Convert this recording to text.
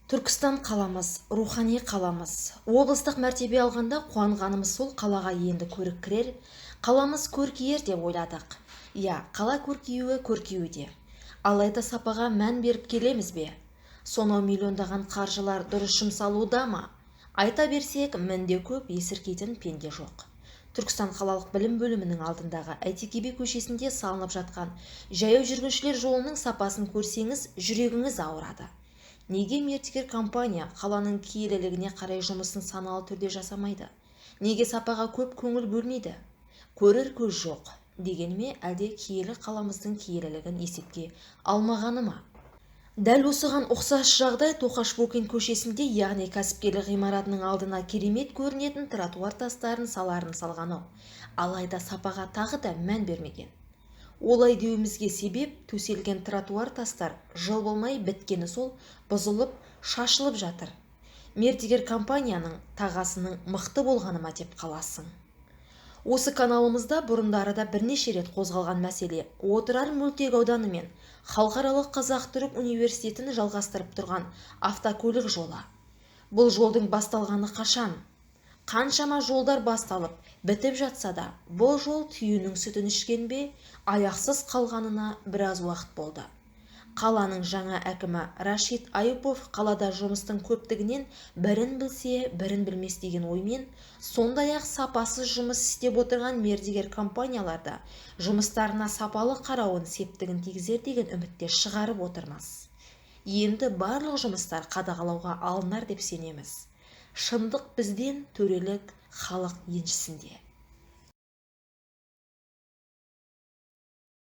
Түркістан қаламыз, рухани қаламыз. Облыстық мәртебе алғанда қуанғанымыз сол, қалаға енді көрік кірер, қаламыз көркейер деп ойладық. Иә, қала көркеюі көркеюде. Алайда сапаға мән беріп келеміз бе? Сонау миллиондаған қаржылар дұрыс жұмсалуда ма? Айта берсек, мін де көп, есіркейтін пенде жоқ. Түркістан қалалық білім бөлімінің алдындағы Әйтеке би көшесінде салынып жатқан жаяу жүргіншілер жолының сапасын көрсеңіз, жүрегіңіз ауырады. Неге мердігер компания қаланың киелілігіне қарай жұмысын саналы түрде жасамайды? Неге сапаға көп көңіл бөлмейді? Көрер көз жоқ дегені ме, әлде киелі қаламыздың киелілігін есепке алмағаны ма? Дәл осыған ұқсас жағдай Тоқаш Бокин көшесінде, яғни кәсіпкерлік ғимаратының алдына керемет көрінетін тротуар тастарын саларын салған-ау. Алайда сапаға тағы да мән бермеген. Олай деуімізге себеп, төселген тротуар тастар жыл болмай біткені сол бұзылып, шашылып жатыр. Мердігер компанияның тағасының мықты болғаны ма деп қаласың. Осы каналымызда бұрындары да бірнеше рет қозғалған мәселе Отырар мөлтек ауданы мен Халықаралық қазақ-түрік университетін жалғастырып тұрған автокөлік жолы. Бұл жолдың басталғаны қашан? Қаншама жолдар басталып, бітіп жатса да, бұл жол түйенің сүтін ішкен бе, аяқсыз қалғанына біраз уақыт болды. Қаланың жаңа әкімі Рашид Аюпов қалада жұмыстың көптігінен бірін білсе, бірін білмес деген оймен, сондай-ақ сапасыз жұмыс істеп отырған мердігер компанияларда жұмыстарына сапалы қарауын септігін тигізер деген үмітте шығарып отырмыз. Енді барлық жұмыстар қадағалауға алынар деп сенеміз. Шындық бізден, төрелік халық еншісінде.